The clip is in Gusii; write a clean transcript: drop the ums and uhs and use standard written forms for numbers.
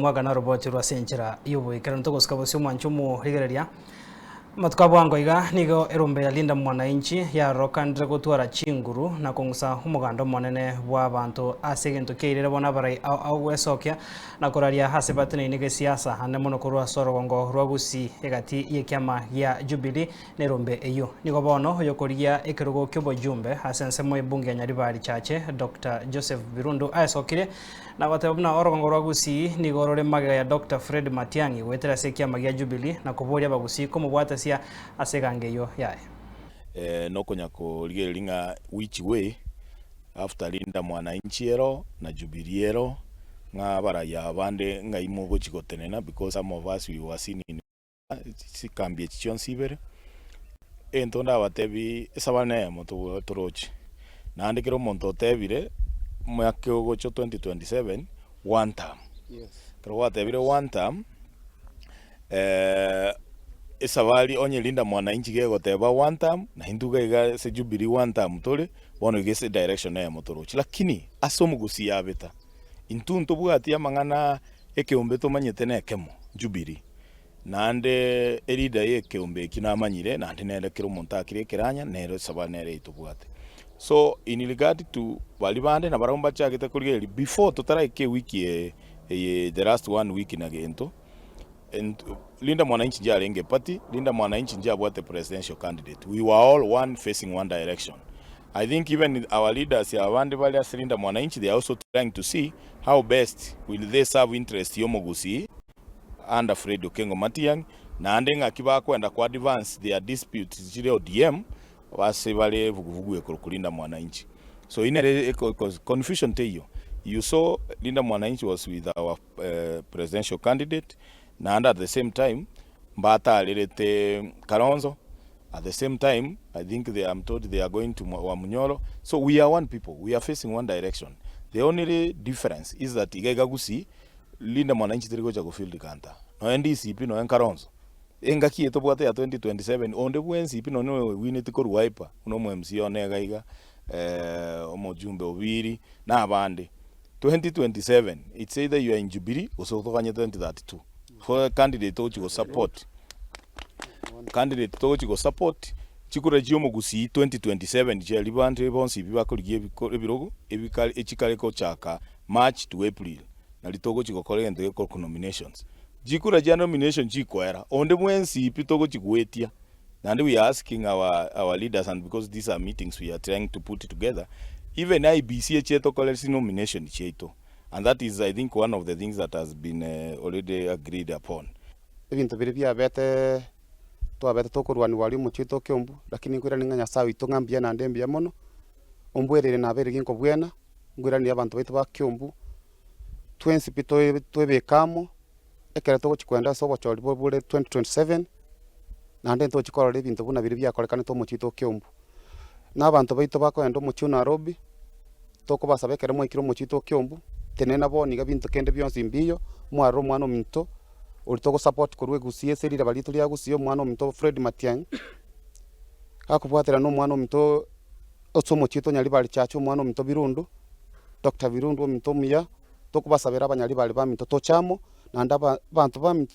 mwaka narobocherwe ase enchera y'oboikeranu. Togosika bosio omwanche omorigereria. Amatuko a bwango iga nigo erombe ya Linda Mwananchi yarorokanire gotwara chinguru na kong'usa omoganda omonene bw'abanto ase egento kiairire bono abarai ao ao gwesokia na koraria ase bateneine gesiasa ande mono korwa ase orogongo rwa Gusii egati y'ekiama gia Jubilee Nerombe eyio. Nigo bono oyokorigia ekerogo ki'oboyumbe ase ensemo y'ebunge ya Nyaribari Chache, Doctor Joseph Birundu aesokire na goteba buna orogongo rwa Gusii nigo rore magega ya Doctor Fred Matiang'i goetera ase ekiama gia Jubilee na koboria abagusii komobwatesia ase egango eyio yaye. Nokonya korigereria ng'a which way after Linda Mwananchi ero na Jubilee ero ng'a abarai aba bande ng'ai mogochi gotenena because some of us we were seen in Chikambi echi chionsi ibere, egento ndabatebi esabari neyemo toroche, naende kera omonto otebire omwaka ogocha 2027 one term. Ekero gwatebire one term, esabari onye Linda Mwananchi gegoteba one term, na intwe iga iga ase Jubilee one term tore, bono iga ase direction eyemo toroche. Lakini ase omogusii abeta, intwe ntobwati amang'ana Ekeombe tomanyete nekemo, Jubilee. Naende eleader y'ekeombe ekio namanyire, naende nere kera omonto akire ekeranya, nere esabari nere eyetobwate. So in regard to baria bande nabarabwo mbachagete korigereria before totaraika ewiki eye eye the last one week na gento, and Linda Mwananchi nchiarenge party, Linda Mwananchi nchiabwate presidential candidate, we were all one facing one direction. I think even our leaders aba bande bare ase Linda Mwananchi they are also trying to see how best will they serve interest y'omogusii under Fred Okengo Matiang'i naende ng'aki bakwenda ko advance their disputes chire ODM ase bare vuguvugu ekorokwa Linda Mwananchi. So inere confusion teiyo. You saw Linda Mwananchi was with our presidential candidate naende at the same time mbatarerete Kalonzo At the same time I think they am told they are going to Wamunyoro so we are one people we are facing one direction the only difference is that iga iga Gusii Linda Mwananchi teri gocha go field kanta nonya DCP nonya Kalonzo engaki eye tobwate ya 2027 onde bwensi pi nonya oewineti korwa Wiper buna omo MCA one iga iga omojumbe Obiri na abande 2027 it's either you are in Jubilee gose otoganye 2032 for candidate ogochi go support. Candidate togochi go support chikura chia omogusii 2027 chiaria bande bonsi ebi bakorigia ebirogo ebikare echikare gochaka March to April nari togochi gokora egento gekorokwa nominations. Chikura chia nomination chikoera onde bwensi pi togochi goetia naende we are asking our our leaders and because these are meetings we are trying to put together even IEBC eche etokore chinomination chiaito and that is I think one of the things that has been already agreed upon. Ebinto biria biabete twabete tokorwanigwa aria omochie oito o Kiambu, lakini nkoirania ng'a Nyasaye oito ng'a mbuya naende mbuya mono, ombwereire nabeire ginkobwena, nkoiranie abanto baito ba Kiambu, twensi pi toe toebeke amo, ekero togochia kogenda ase obochori bo bore 2027, naende ntochi korora ebinto buna biria biakorekanete omochie oito o Kiambu. Na abanto baito bakogenda omochie o Nairobi, tokobasaba ekero mwaikire omochie oito o Kiambu, tenena bono iga binto kende bionsi mbiyo, mwarore omwana ominto. Oria togosupport korwa Egusii ase riraba riaito ria Gusii omwana ominto Fred Matiang'i, gakobwaterana na omwana ominto ase omochie oito Nyaribari Church omwana ominto Birundu, Doctor Birundu ominto omuya, tokobasabera abanyaribari baminto toche amo, naende aba abanto baminto.